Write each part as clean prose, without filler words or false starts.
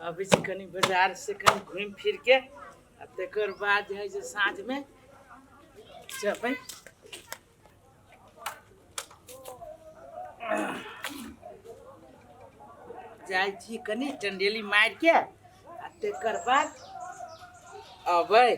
अबै छी कनि बाजार से कनि घुमि फिर के आ तकर बाद जे है से साँझमे जेबै। जाइ छी कनि चंडेली मारि के आ तकर बाद अबै।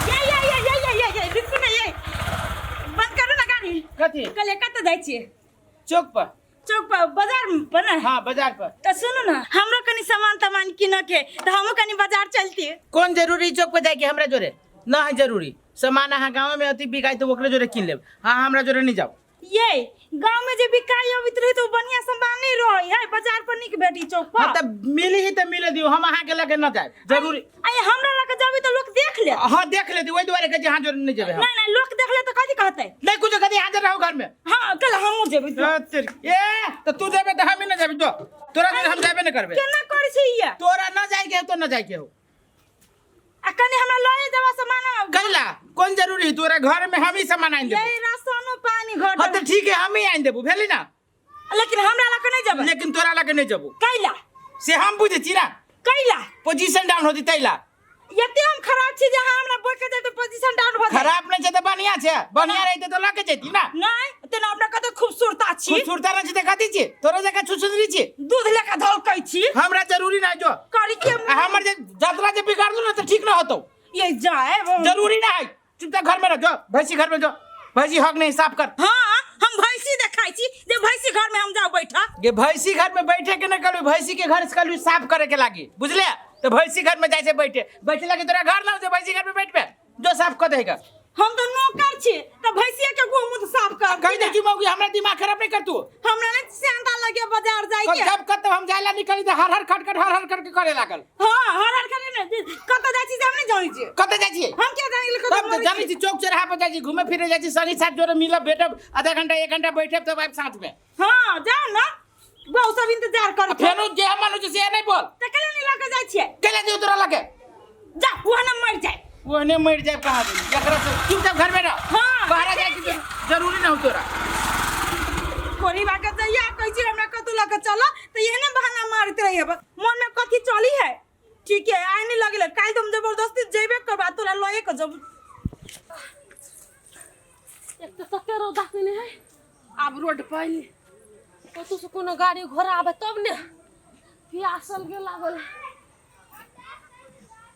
ये ये ये ये ये ये ये रुकू ने ये, बंद करू ना गाड़ी। कथी? कहलियै कतऽ जाइ छियै? चौक पर। चौक पर बाजार पर ने? हाँ, बाजार पर। तऽ सुनू ने, हमरो कनि सामान तामान कीनऽ के, तऽ हमहूँ कनि बाजार चलतियै। कोन जरूरी चौक पर जाइके हमरा जोरे? ना है जरूरी सामान, अहाँ गाँव में अथी बिकाइ तऽ ओकरे जोरे कीन लेब। हाँ, हमरा जोरे नहीं जाओ। ये गांव में जे बिकाई अबैत रहे तो बढ़िया सामान नहीं रहे है, बाजार पर नीक भेटी चौक पर। हाँ, तऽ मिली ही तऽ मिले दियौ, हम अहाँके लगे न जायब जरूरी। आइ हमरा लगे जाबी तऽ लोक देख ले। हाँ, देख लेती, ओहि दुआरे कहै छी अहाँ जोरे नहीं जेबै हम। नहीं नहीं, लोक देख ले तऽ कथी कहतै? नहीं कुछ कहती, अहाँ रहू घर में। हाँ, कल हमहूँ जेबै। ए तऽ तू जेबै तऽ हम ही न जेबै, जो तोरा जोरे हम जेबे नहीं करबै। केना करै छी ये? तोरा न जाइके हो तो न जाइके हो। आ कनि हमरा लए जेबा सामान। कैला कोन जरूरी? तोरा घर में हम ही सामान आनि देबो। ये राशनो पानी घर। हाँ तऽ ठीक है, हम ही आनि देबो, भेली ना? लेकिन हमरा लग नहीं जेबै। लेकिन तोरा लगे नहीं जेबो। कैला? से हम बुझै छी ना। कैला? पोजीशन डाउन होती तैला। एते हम खराब छी जे अहाँ हमरा बोल के जाय तऽ पोजीशन डाउन भऽ जाय? खराब नहीं छै तऽ बढ़िया छै, बढ़िया रहते तऽ लके जैती ना। नहीं तेना अपना कते खूबसूरता छी। खूबसूरता नहीं छै तऽ कथी छी? तोरा जकाँ छुछुंदरी छी? दूध लेके धलकै छी। हमरा जरूरी नहीं जो करी के आ हमर जे जतरा जे बिगाड़लू ना तऽ ठीक ना होतौ। ये जाए जरूरी ना है, चुपचाप घर में रह, जो भैंसी घर में जो, भैंसी हक नहीं साफ कर। हाँ, हम भैंसी देखाई छी जे भैंसी घर में हम जाओ बैठा। ये भैंसी घर में बैठे के न कहलू, भैंसी के घर से कहलू साफ करे के लागी, बुझले? तो भैंसी घर में जाय से बैठे बैठे लागी तोरा घर ना हो, भैंसी घर में बैठ पे जो साफ कर देगा। हम तो नौकर छी त भैंसिया के गोमूत्र साफ कर। कहि दे कि मौगी हमरा दिमाग खराब नहीं कर तू। हमरा नहीं सेंधा लगे बाजार जाय के। जब कत हम जायला निकली त हर हर खट खट हर हर करके करे लागल। हां, हर हर करे ने कत जाय छी से हम नहीं जानै छी। कत जाय छी? हम के जानै छी कत? तब त जानै छी, चौक चौराहा पर जाय छी, घूमे फिरे जाय छी, संगी साथ जोरे मिलब भेटब, आधा घंटा एक घंटा बैठब तब आबि साथ में। हां, जाउ ना, बहु सब इंतजार कर। फेनो जे हम मानु से नहीं बोल। त केला नहीं लगे जाय छियै? केला जे तोरा लगे? जा, ओहने मर जाय। ओहने मर जाय कहाँ दिन एकरा से। चुपचाप घर में रह। हाँ, बाहर जाय के जरूरी ना हो तोरा। कोरी बाके जइया कहै छी हमरा कतौ लके चल त एहने बहाना मारैत रहिए, मन में कथी चली है। ठीक है, आइ नहीं लगले, काल्हि तो हम जबरदस्ती जेबे करबा, तोरा लए के जब। एक तऽ तते रौदा केने है, आब रोड पर अयली, कतौ से कोनो गाड़ी घोड़ा आबे तब ने। प्यासल के लागल,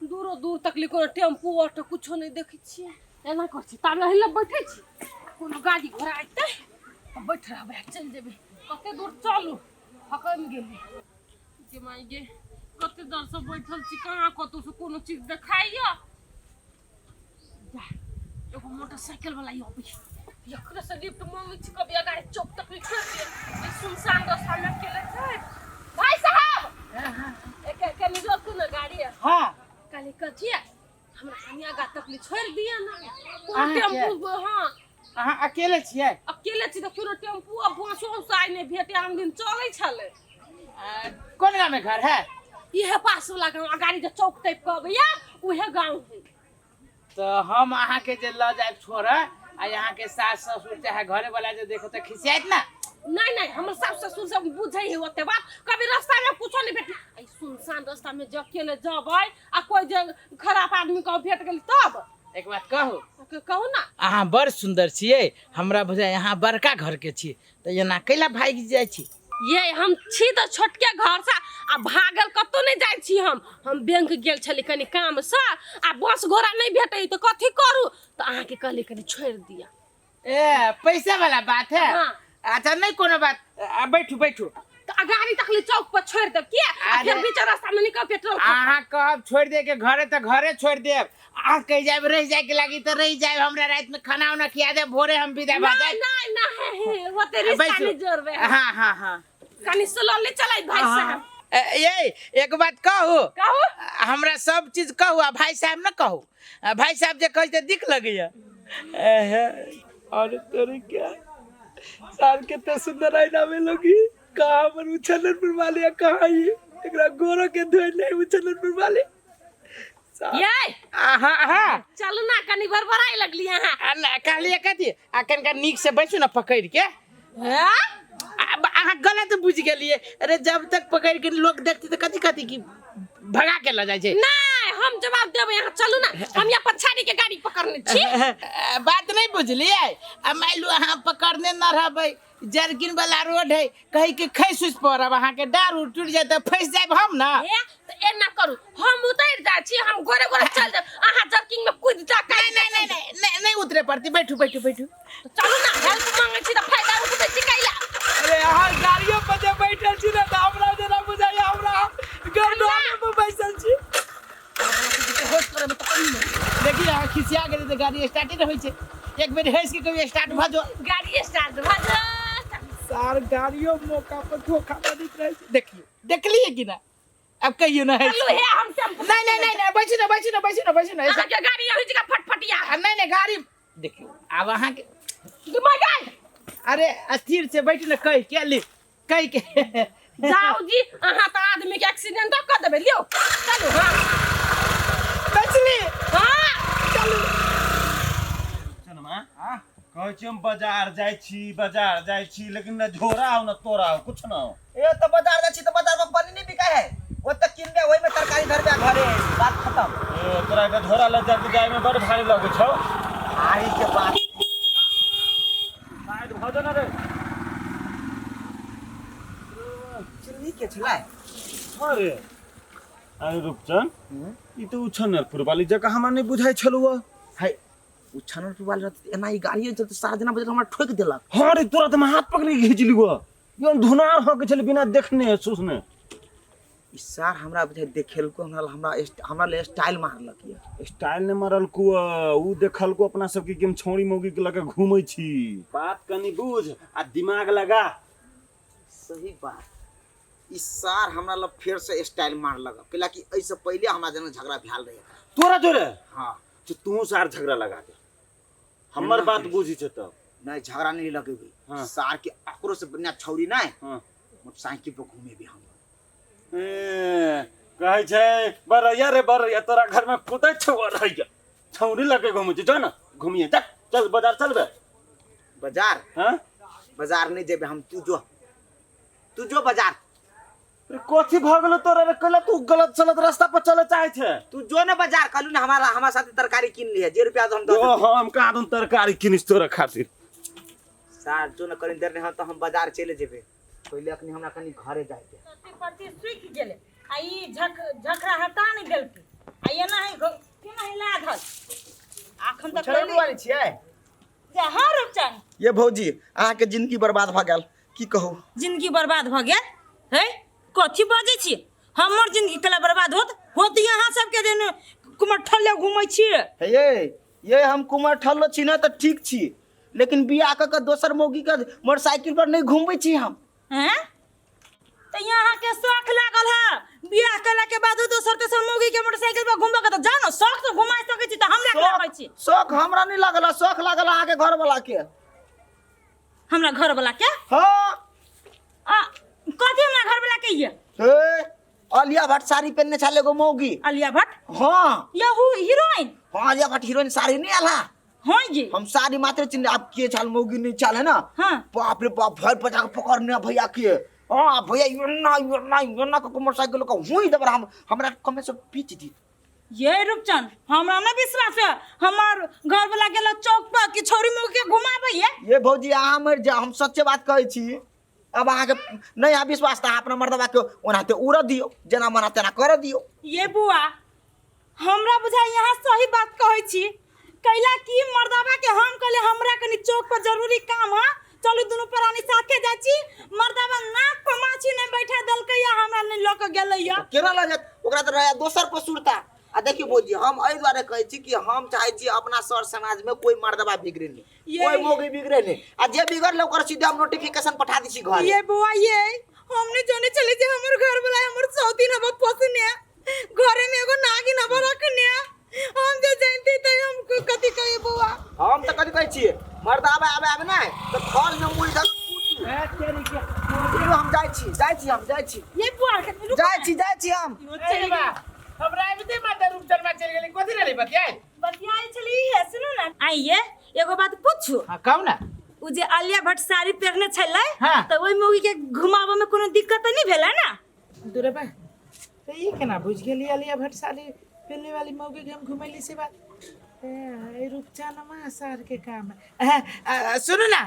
दूरो दूर तक ले कोनो टेम्पू ऑटो कुछो नहि देखै छियै। एना करै छी, ताबे अही लग बैठै छी, कोनो गाड़ी घोड़ा अयतै तऽ बैठ रहबै आ चलि जेबै। कते दूर चलू, हकमि गेली गे माय गे। कते देरसँ बैठल छी, कहाँ कतौ से कोनो चीज देखाइया। जा, एगो मोटरसाइकिल वाला अबै, एकरे से लिफ्ट मांगै छी, कभी अगाड़ी चौक तक नहीं छोड़ दिए। ई सुनसान रास्ता में अकेले छै। भाई साहब, एक कनी रोकू ना गाड़ी। हाँ। कहली कथी है, हमरा कनी आगा तक ले छोड़ दिया ना कोनो अहाँ के? टेम्पू। हाँ। अहाँ अकेले छियै? अकेले छी तऽ कोनो टेम्पू आ बसो उस आइ नहि भेटे, आन दिन चलै छलै। आ, कोन गाँव में घर है? इहे पास वाला गाँव, अगाड़ी जे चौक टाइप के अबैया उहे गाँव है। तऽ हम अहाँके जे लऽ जायब छोड़ऽ आ अहाँके सास ससुर चाहे घरे वाला जे देखो तऽ खिसियात ना? नहीं नहीं, हमर सास ससुर सब बुझै है ओते बात। कभी रास्ता में कुछो नहीं भेट, ई सुनसान रास्ता में जे अकेले जबै आ कोई जे खराब आदमी के भेट गेल तब? एक बात कहू? कहू ना। अहाँ बड़ सुन्दर छियै, हमरा बुझाइ अहाँ बड़का घरके छी, तऽ एना कैला भागि जाइ छी? ये हम छी तऽ छोटके घर से आ भागल कतौ नहीं जाइ छी। हम बैंक गेल छली कनी काम से आ बस घोड़ा नहीं भेटै तऽ कथी करू, तऽ अहाँके कहली कनी छोड़ि दिअ। ए पैसा वाला बात है? हाँ। अच्छा, नहीं कोनो बात, आ, बैठू बैठू। तऽ अगाड़ी तकली चौक पर छोड़ि देब किया आ अरे। फेर बीच रास्ता में निकल पेट्रोल खतम। अहाँ कहब छोड़ि दे के घरे तऽ घरे छोड़ि देब, अहाँ कहि जायब रहि जाय के लागी तऽ रहि जायब, हमरा राति में खाना उना खिया देब, भोरे हम विदा भऽ नहीं जायब। नहीं नहीं, ओते रिश्ता बैठू। नहीं जोड़बे। हाँ हाँ हाँ। कनी स्लोली चलै भाई साहब। ए, ये एक बात कहू? कहू। हमरा सब चीज कहू आ भाई साहब न कहू, आ भाई साहब जे कहै छै दिक लगैया। अरे तोरे क्या साल कितने सुंदर आईना में लोगी, कहाँ पर उछलनपुर वाले या कहाँ ये एकरा गोरो के धोए नहीं उछलनपुर वाले। ये हाँ हाँ। चलू ना, कनी बड़बड़ाई लगली अहाँ। आ ना, कहलियै कथी, आ कनिका नीक से बैसू ने पकड़ि के। हाँ? आब अहाँ गलत बुझि गेलियै। अरे जब तक पकड़ि के लोक देखतै तऽ कथी कथी की भगा के लऽ जाइ छै। नहीं, हम जवाब देबै, यहाँ चलू ना, हम यहाँ पछाड़ी के गाड़ी पकड़ने छी। बात नहीं बुझलियै। आ मानि लू अहाँ पकड़ने न रहबै, जर्किन वाला रोड है, कहीं के खसि उसि पड़ब, अहाँके डार उर टूटि जायत तऽ फँसि जायब हम ना। हे, तऽ एना करू, हम उतरि जाइ छी, हम गोरे गोरे चल जायब, अहाँ जर्किंग में कूदि जा। नहीं नहीं नहीं नहीं नहीं नहीं उतरे पड़ती, बैठू बैठू बैठू। चलू ना, हेल्प मांगे छी तऽ फायदा उठबै छी कैला। अरे अहाँ गाड़ियो पर जे बैठल छी ने तऽ हमरा जेना बुझाइया हमरा गरदाने पर बैसल छी। होश करे में तऽ कमी नहि। देखिए अहाँ खिसिया गेलियै तऽ गाड़ी स्टार्टे नहि होइ छै। एक बेर हँसि के कहियो स्टार्ट भऽ जो। गाड़ी स्टार्ट भऽ जो। सार गाड़ियो मौका पर धोखा बनैत रहै छै। देखियौ, देखलियै कि ना? अब कहियो ना हँसि। चलू हे, हम टेम्पू। नहीं नहीं नहीं नहीं, बैसू ना बैसू ना बैसू ना बैसू ना। अहाँ के गाड़ी यही जगह फटफटिया। आ, नहीं नहीं, गाड़ी देखियौ आब अहाँके दिमाग आयल। अरे अस्थिर से बैठू ना, कहि के ली कहि के जाउ जी, अहाँ तऽ आदमी के एक्सीडेंट कऽ देबै। लियौ चलू। हाँ बचली। हाँ चलू। चनमा, कहै छी हम बाजार जाइ छी, बाजार जाइ छी, लेकिन न झोरा हो न तोरा हो, कुछ न हो। ए तऽ बाजार जाइ छी तऽ बाजार में पानी नहीं बिकाय है, ओतऽ किनबे, ओहि में तरकारी धरबे, घरे बात खत्म। ए, तोरा के झोरा लऽ जाके जाइ में बड़ भारी लगै छौ। भारी के बात। साइड भऽ जो न रे। चिन्नी के छलै? हाँ रे। अरे रूपचन, ई तऽ उछनरपुर वाली जगह हमरा नहि बुझाइ छलौ। है ओ छनरपुर वाली रहतै एना ई गाड़िए चलतै, 7 जना बजे हमरा ठोकि देलक। हाँ रे, तोरा तऽ हम हाथ पकड़ि के घिचलियो, यौ धुनार हो के छलै बिना देखने सुसने। ई सार हमरा बुझाइ देखेलको, हमरा हमरा हमरा ले स्टाइल मारलक ये। स्टाइल नहि मारलको, उ देखलको अपना सबके कि हम छौड़ी मौगी के लऽ के घूमै छी। बात कनि बुझ आ दिमाग लगा। सही बात, ई सार हमरा लग फेर से स्टाइल मारलक, कैला कि एहिसँ पहिले हमरा जेना झगड़ा भेल रहै एकरा। तोरा जोरे? हाँ। तो तू सार झगड़ा लगा दे, हमर बात बुझी छै तब। नहीं, झगड़ा नहीं लगेबै। हाँ। सार के अकरो से बढ़िया छौरी नहीं, हाँ। मोटरसाइकिल पर घूमेबे हम। ए, कहै छै बरैया रे बरैया, तोरा घर में कुदै छौ बरैया, छौरी लगे घूमै छै। जो न घूमिए, जा चल बाजार चलबे। बाजार? हाँ। बाजार नहीं जेबे हम, तू जो, तू जो बाजार। अरे कथी भऽ गेलो तोरा रे? कैला तू गलत सलत रास्ता पर चले चाहे छै? तू जो ने बाजार, कहलू ने हमारा हमारा साथे तरकारी किन लिहे, जे रुपया हम दऽ ओ देबो। हम कहाँ दून तरकारी किनिस तोरा खातिर। सार जो ने कनी देर नहीं हम तो हम बाजार चले जेबे, पहिले अखनी हमरा कनी घरे जाय दे। परती परती सूखि गेलै आ ई झक झखरा हटा नहि देलकै आ एना ही केना ही लाधल अखन तक छनरपुर वाली छियै? जा। हाँ रूपचन। ये भौजी, अहाँके जिंदगी बर्बाद भऽ गेल, की कहू। जिंदगी बर्बाद भऽ गेल है? कथी बजै छी? हमर जिंदगी केला बर्बाद होत? होत यहाँ सबके दिन कुमार ठल्ले घूमै छियै। हे ये हम कुमार ठल्लो छी ने तऽ ठीक छी, लेकिन बियाह कऽ के दोसर मौगी के मोटरसाइकिल पर नहीं घूमबै छी हम। हैं? तऽ यहाँ के शौक लागल है बियाह केला के बाद दोसर तेसर मौगी के मोटरसाइकिल पर घूमबऽ के? तऽ जानो शौक से घुमा सकै छी तऽ हमरा के लागै छी? शौक हमरा नहीं लागल है, शौक लागल अहाँके घर वाला के। हमरा घर वाला के? हाँ। आ कथी हमरा घर वाला के ये? हे, आलिया भट्ट साड़ी पहनने छल एगो मौगी। आलिया भट्ट? हाँ। Yahoo heroine? हाँ, आलिया भट्ट हीरोइन साड़ी नहीं आला? हाँ जी। हम साड़ी मात्र चिन्ह अब के छल मौगी नहीं छल है ना। हाँ। बाप रे बाप, भर पटा के पकड़ने भैया के। हाँ भैया, योना योना योना के मोटरसाइकिल के हुई दबर हम हमरा कमे से पीच दी। ये रूपचंद, हमरा नहीं विश्वास है, हमार घर वाला गेल चौक पर कि छोरी मुँह के घुमाबै ये। ये भौजी, अहाँ मरि जाओ, हम सच्चे बात कहै छी। अब अहाँके नहीं यहाँ विश्वास तऽ अहाँ अपना मर्दबा के ओनाहिते उड़ऽ दियौ, जेना मना तेना करऽ दियौ। ये बुआ, हमरा बुझाइ यहाँ सही बात कहै छी, कैला कि मर्दाबा के हम कहले हमरा कनी चौक पर जरूरी काम है, चलू दुनू प्राणी साथे जाइ छी, मर्दाबा नाक पर माछी नहीं बैठा देलकै या हमरा नहीं लऽ के गेलै या। केना लऽ जायत? ओकरा तऽ रहै दोसर पर सुरता। आ देखियौ भौजी, हम एहि दुआरे कहै छी कि हम चाहै छी अपना सर समाज में कोई मर्दबा बिगड़े नहीं, कोई मौगी बिगड़े नहीं, आ जे बिगड़ले ओकर सीधे हम नोटिफिकेशन पठा दै छी घर। ये बुआ, ये हमने जाने चले जे हमर घर वाला हमर सौतीन हबा पोसने, घरे में एगो नागिन हबा रखने, हम जे जानती त हम कथी कही बुआ? हम तऽ कथी कहै छियै, मर्द आबे आबे आबे नहि तऽ खल में मुड़ी धऽ कूटू। हम जाइ छी, जाइ छी, हम जाइ छी। ये बुआ के रुक। जाइ छी, जाइ छी हम। अरे बा, हमरा आबिते माता रूपचनमा चलि गेलै, कथी रहलै बतियाइ? बतियाइ छली है, सुनू ना, आइए एगो बात पूछू। हाँ, कहू ना। उ जे आलिया भट्ट साड़ी पहिरने छलै हाँ। तऽ ओहि मौगी के घुमाबऽ में कोनो दिक्कत तऽ नहि भेलै ने दूरे बा तो ये केना बुझ गेली आलिया भट्ट साड़ी पहनने वाली मौगी के हम घुमैली से बात ए रूपचनमा सार के काम है सुनू ना,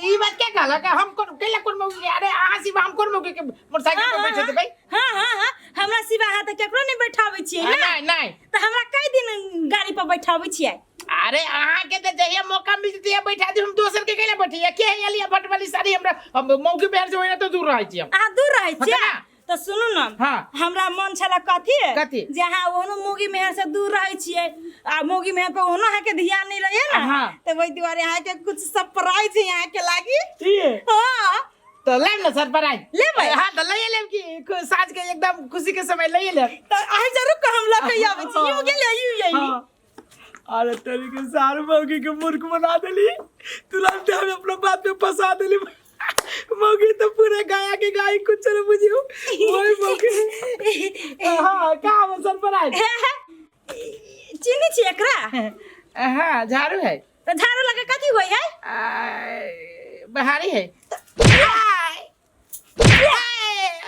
ई बात क्या कहला कि हम कोन केला कोन मौगी के? अरे अहाँ सिवा हम कोन मौगी के मोटरसाइकिल पर बैठे देबै? हाँ हाँ हाँ, हमरा सिवा अहाँ तऽ केकरो नहि बैठाबै छियै ने। नहीं नहीं। तऽ हमरा कई दिन गाड़ी पर बैठाबै छियै? अरे अहाँ के तऽ जहिया मौका मिल जतिया बैठा दी, हम दोसर के केला बैठिया के है आलिया भट्ट वाली साड़ी हमरा हम मौगी पहन से ओहिना तो दूर रहै छी हम। अहाँ दूर रहै छियै? हाँ। तऽ सुनू ने, हाँ। हमरा मन छलै कथी कथी? जे अहाँ ओहनो मौगी मेहर से दूर रहै छियै आ मौगी मेहर पर ओहनो अहाँके ध्यान नहि रहैए ने, हाँ। तऽ ओहि दुआरे अहाँके कुछ सरप्राइज है अहाँके लागी। ठीक। हाँ। तो लेब ना सरप्राइज? लेबै। हाँ तो लइए लेब कि साँझ के एकदम खुशी के समय लइए लेब। तऽ अहाँ जरूर के हम लऽ के आबै छी। यूं गेलियै यूं यही। हाँ। अरे तेरी के सार मौगी के मूर्ख बना देली, तुरंत हम अपना बात में फंसा देली। मौगी तो पूरे गाया के गाय कुछ नहीं बुझियो वही मौगी। हाँ, का हम सरप्राइज? चिन्है छी एकरा? हाँ, झाड़ू है। तऽ झाड़ू लगे कथी होइ है? बहारी है।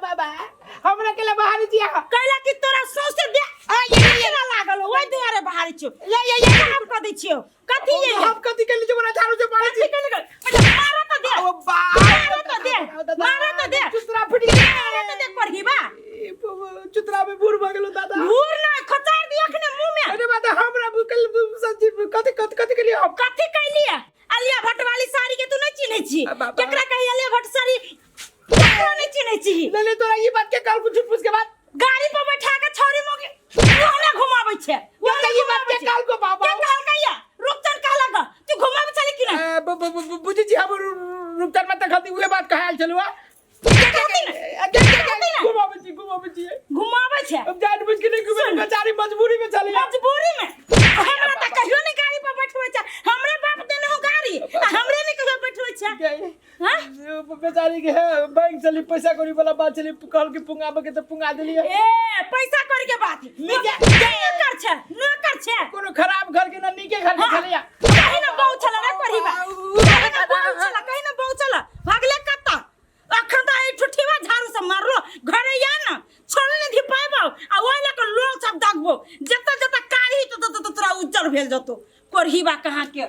बाबा हमरा के बहारी छी अहाँ। कैला कि तोरा सौंसे दे आ, ये, केना लागल हो, ओहि दुआरे बहारी छियौ। ये, ये, ये। हम कऽ दै छियौ कथी? ये हम कथी के लीजिए बना झाड़ू से मारे छी? मारा तऽ दे। ओ बाप। मारा तऽ दे, मारा तऽ दे। चुतरा फुट गेल। मारा तऽ दे पढ़ीबा। चुतरा में भूर भऽ गेलो दादा। घूर ना खचार दियो अखने मुंह में। अरे बात हमरा भूकल सच्ची कथी कथी कथी के लिए हम कथी कैलिए? आलिया भट्ट वाली साड़ी के तू नहीं चिन्है छी? बाबा। केकरा कही आलिया भट्ट साड़ी? केकरो नहीं चिन्है छी? ले ले, तोरा ई बात के कल कुछ पूछ के बाद गाड़ी पर बैठा के छौरी मोगी ओने घुमाबै छै। तो ई बात के काल को बाबा। के कहलकै? रूपचंद कहलक तू घुमाबै छली कि नहीं? बुझै छी हम रूपचंद मत खती उहे बात कहल छलुआ। घुमाबै छी, घुमाबै छी। घुमाबै छै। अब जान बुझ के नहीं घुमे, बेचारी मजबूरी में चली। मजबूरी में हमरा तऽ कहियो नहीं गाड़ी पर बैठबै छै। हमरे बाप देने हो गाड़ी आ हमरे नहीं कहियो बैठबै छै। हाँ? बेचारी के है बैंक चली, पैसा कौड़ी वाला बात चली, कहल कि पुंगाबे के तो पुंगा देलिए। ए पैसा कौड़ी के बात नौकर छै, नौकर छै। कोनो खराब घर के ना नीके घर के छलैया। कहीं ना बहु छला रे पढ़ीबा, कहीं ना बहु छला, कहीं ना बहु छला। भागले कत्ता अखन तऽ एहि ठुठीवा झाड़ू से मारलो घरे या न छोड़े नहीं धिपाइबो आ ओहि लऽ कऽ लोल सब दगबो जतऽ जतऽ कारी तो तोरा उज्जर भेल जतो कोढ़ीबा कहाँ के।